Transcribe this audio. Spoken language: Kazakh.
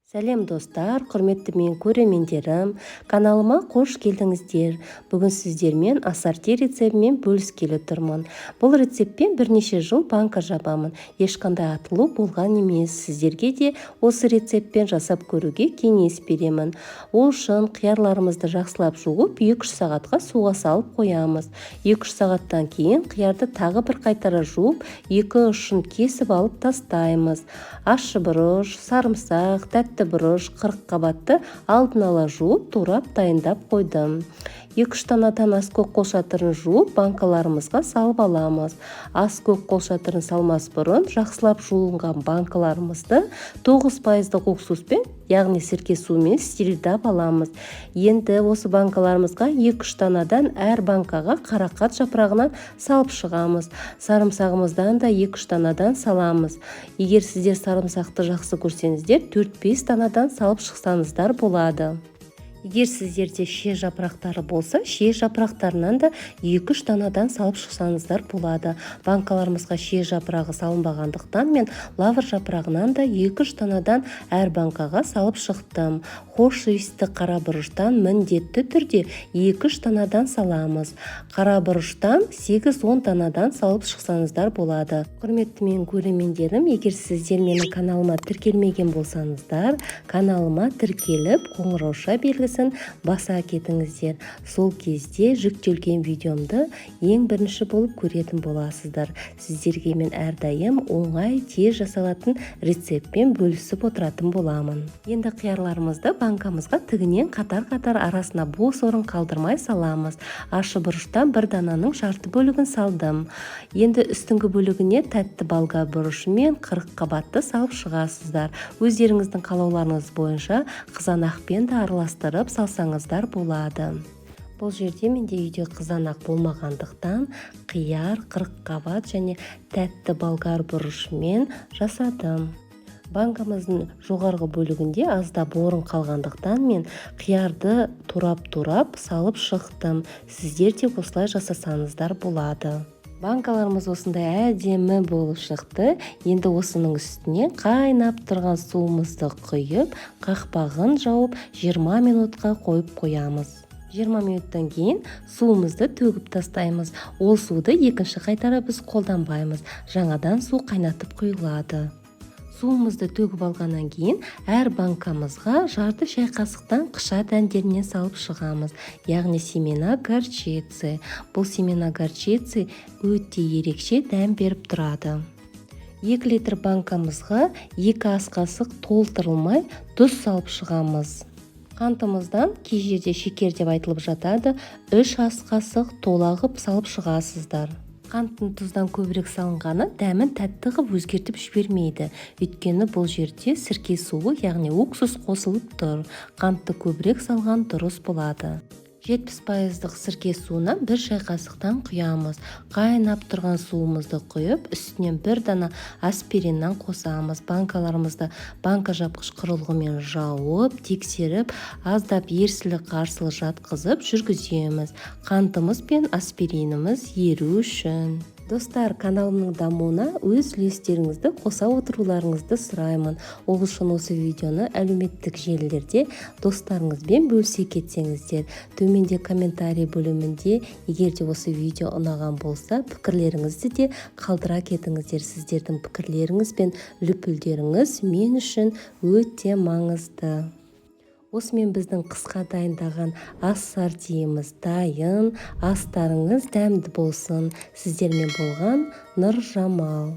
Сәлем, достар! Құрметті менің көрермендерім, каналыма қош келдіңіздер! Бүгін сіздермен ассорти рецептімен бөліскелі тұрмын. Бұл рецептпен бірнеше жыл банка жабамын, ешқандай атылу болған емес. Сіздерге де осы рецептпен жасап көруге кеңес беремін. Ол үшін қиярларымызды жақсылап жуып, 2-3 сағатқа суға салып қоямыз. 2-3 сағаттан кейін қиярды тағы бір қайтара жуып, екі ұшын кесіп алып тастаймыз. Ащы бұрыш, сарымсақ, тәтті бұрыш, қырыққабатты алдын ала жуып, турап, дайындап қойдым. 2-3 танадан аскөк қолшатырын жуып, банкаларымызға салып аламыз. Аскөк қолшатырын салмас бұрын жақсылап жуылған банкаларымызды 9 пайыздық уксуспен, яғни сірке суымен стерильдап аламыз. Енді осы банкаларымызға 2-3 танадан әр банкаға қарақат жапырағынан салып шығамыз. Сарымсағымыздан да 2-3 танадан саламыз. Егер сіздер сарымсақты жақсы көрсеңіздер, 4-5 танадан салып шықсаңыздар болады. Егер сіздерде шие жапырақтары болса, шие жапырақтарынан да 2-3 танадан салып шықсаңыздар болады. Банкаларымызға шие жапырағы салынбағандықтан, мен лавр жапырағынан да 2-3 танадан әр банкаға салып шықтым. Хош иісті қара бұрыштан міндетті түрде 2-3 танадан саламыз. Қара бұрыштан 8-10 танадан салып шықсаңыздар болады. Құрметті менің көрермендерім, егер сіздер менің каналыма тіркелмеген болсаңыздар, каналыма тіркеліп, қоңырауша белгісін баса кетіңіздер. Сол кезде жүктелген видеомды ең бірінші болып көретін боласыздар. Сіздерге мен әрдайым оңай, тез жасалатын рецептпен бөлісіп отыратын боламын. Енді қиярларымызды банкамызға тігінен қатар-қатар, арасына бос орын қалдырмай саламыз. Ащы бұрыштан бір дананың жарты бөлігін салдым. Енді үстіңгі бөлігіне тәтті болгар бұрышы мен қырыққабатты салып шығасыздар. Өздеріңіздің қалауларыңыз бойынша қызанақпен де араластырып салсаңыздар болады. Бұл жерде менде үйде қызанақ болмағандықтан, қияр, қырыққабат және тәтті болгар бұрышымен жасадым. Банкамыздың жоғарғы бөлігінде аздап орын қалғандықтан, мен қиярды турап-турап салып шықтым. Сіздер де осылай жасасаңыздар болады. Банкаларымыз осындай әдемі болып шықты. Енді осының үстіне қайнап тұрған суымызды құйып, қақпағын жауып, 20 минутқа қойып қоямыз. 20 минуттан кейін суымызды төгіп тастаймыз. Ол суды екінші қайтара біз қолданбаймыз, жаңадан су қайнатып құйылады. Суымызды төгіп алғаннан кейін әр банкамызға жарты шай қасықтан қыша дәндерінен салып шығамыз, яғни семена горчицы. Бұл семена горчицы өте ерекше дәм беріп тұрады. 2 литр банкамызға 2 ас қасық толтырылмай тұз салып шығамыз. Қантымыздан, кей жерде шекер деп айтылып жатады, 3 ас қасық тола қылып салып шығасыздар. Қанттың тұздан көбірек салынғаны дәмін тәтті қылып өзгертіп жібермейді, өйткені бұл жерде сірке суы, яғни уксус қосылып тұр. Қантты көбірек салған дұрыс болады. 70 пайыздық сірке суынан бір шай қасықтан құямыз. Қайнап тұрған суымызды құйып, үстінен бір дана аспириннан қосамыз. Банкаларымызды банка жапқыш құрылғымен жауып, тексеріп, аздап ерсілі қарсылы жатқызып жүргіземіз, қантымыз бен аспириніміз еру үшін. Достар, каналымның дамуына өз үлестеріңізді қоса отыруларыңызды сұраймын. Ол үшін осы видеоны әлеуметтік желілерде достарыңызбен бөлісе кетсеңіздер, төменде комментарий бөлімінде егер де осы видео ұнаған болса, пікірлеріңізді де қалдыра кетіңіздер. Сіздердің пікірлеріңіз бен лүпілдеріңіз мен үшін өте маңызды. Осымен біздің қысқа дайындаған ассортиіміз дайын. Астарыңыз дәмді болсын! Сіздермен болған Нұржамал.